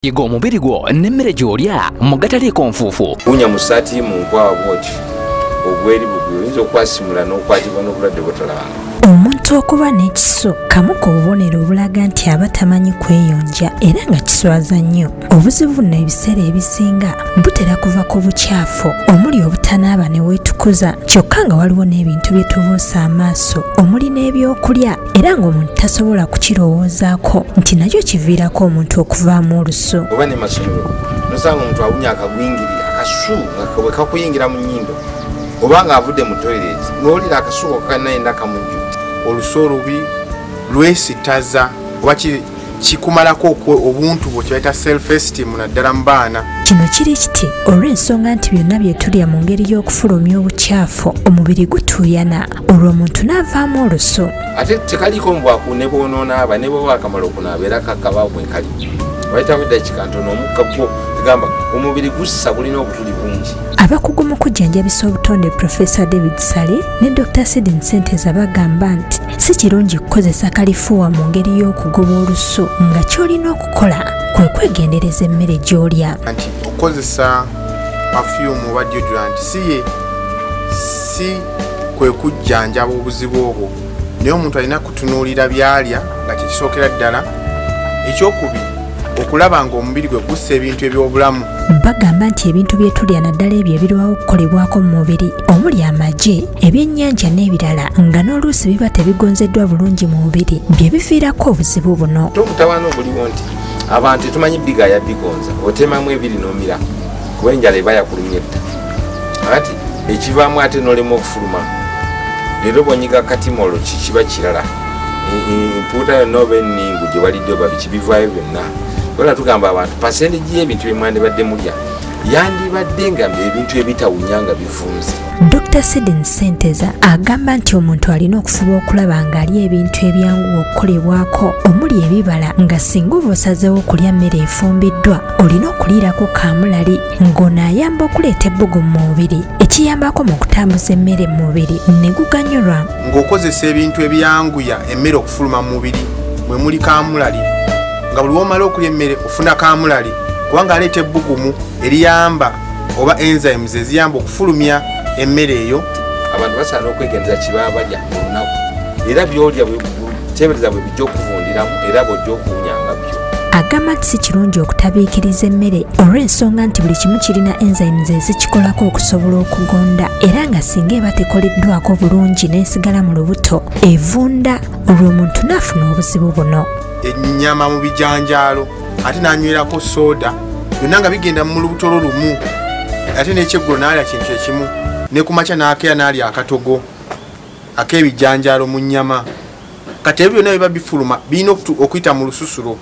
Yiga omubiri gwo n'emmere gy'olya mu gataliiko nfuufu. Wunya mu ssaati mu nkwawa bw'oti ogweri bugwi oyinza okwasimula n'okwatibwa n'obulwadde bw'otolabanga. Omuntu okuba n'ekiso kamu ku bubonero obulaga nti aba tamanyi kweyonja era nga kiswaza nnyo. Obuzibu buno ebiseera ebisinga butera kuva ku bukyafu omuli obutanaaba ne weetukuza, kyokka nga waliwo n'ebintu bye tubuusa amaaso omuli n'ebyokulya era ng'omuntu tasobola kukirowoozaako nti nakyo kiviirako omuntu okuvaamu olusu. Oba ne masomero nosanga omuntu awunya akagwingiri akasu nga bwe kakuyingira mu nnyindo oba ng'avudde mu toilet n'owulira akasu kokka nayenda kamujjudde. Olusu olubi lwesittaza oba kikumalako obuntu bwo kye bayita self esteem naddala mu baana. Kino kiri kiti olw'ensonga nti byonna bye tulya mu ngeri y'okufulumya obukyafu omubiri gutuuyana olwo omuntu n'avaamu olusu. Ate tekaliiko mbwaku ne bw'onoonaaba ne bw'oba akamala okunaaba era kakaba bwe kali wayitawo eddakiika ntono omukka gwo egamba omubiri gussa gulina obutuli bungi. Abakugu mu kujjanjabisa obutonde Profesa David Ssali ne Dr. Sidney Ssenteza bagamba nti si kirungi kukozesa kalifuuwa mu ngeri y'okugoba olusu nga ky'olina okukola kwe kwegendereza emmere gy'olya. Nti okukozesa perfume oba deodorant si kwe kujjanjaba obuzibu obwo, naye omuntu alina kutunuulira by'alya nga kyekisookera ddala. Ekyokubiri okulaba ng'omubiri gwe gussa ebintu eby'obulamu. Bagamba nti ebintu bye tulya naddala ebyo ebirwawo okukolebwako mu mubiri omuli amagi, ebyennyanja n'ebirala nga n'oluusi biba tebigonzeddwa bulungi mu mubiri bye biviirako obuzibu buno. Omutawaana oguliwo nti abantu tetumanyi bigaya bigonza, otemamu ebiri n'omira kuba enjala eba yakulumye dda, ati ekivaamu ate n'olema okufuluma. Leero bw'onyiga katima olwo kiba kirala, empuuta yonna oba enningu gye walidde oba biki bivaayo byonna. Wala tugamba abantu percentage y'ebintu bye mwandibadde mulya yandibadde nga ebintu ebitawunya nga bivunze. Dr. Sidney Ssenteza agamba nti omuntu alina okufuba okulaba ng'alya ebintu ebyangu okukolebwako omuli ebibala nga singa oba osazeewo okulya mmere efumbiddwa olina okuliirako kaamulali ng'ono ayamba okuleeta ebbugumu mu mubiri ekiyambako mu kutambuza emmere mu mubiri ne guganyulwa. Ng'okozesa ebintu ebyanguya emmere okufuluma mu mubiri mwe muli kaamulali, nga buli w'omala okulya emmere ofuna kaamulali kubanga aleeta ebbugumu eriyamba oba enzymes eziyamba okufulumya emmere eyo. Abantu basaana okwegendereza kye baba balya olunaku era by'olya teebereza bwe bijja okuvundiramu era bw'ojja okuwunyanga byo. Agamba nti si kirungi okutabiikiriza emmere olw'ensonga nti buli kimu kirina enzymes ezikikolako okusobola okugonda era nga singa eba tekoleddwako bulungi n'esigala mu lubuto evunda olwo omuntu n'afuna obuzibu buno. Ennyama mu bijanjaalo ate n'anywerako soda byonna nga bigenda mu lubuto lwo lumu, ate n'ekyeggulo n'alya kintu ekimu, ne ku makya n'akeera n'alya akatogo ak'ebijanjaalo mu nnyama. Kati ebyo byonna biba bifuluma birina okuyita mu lususulo.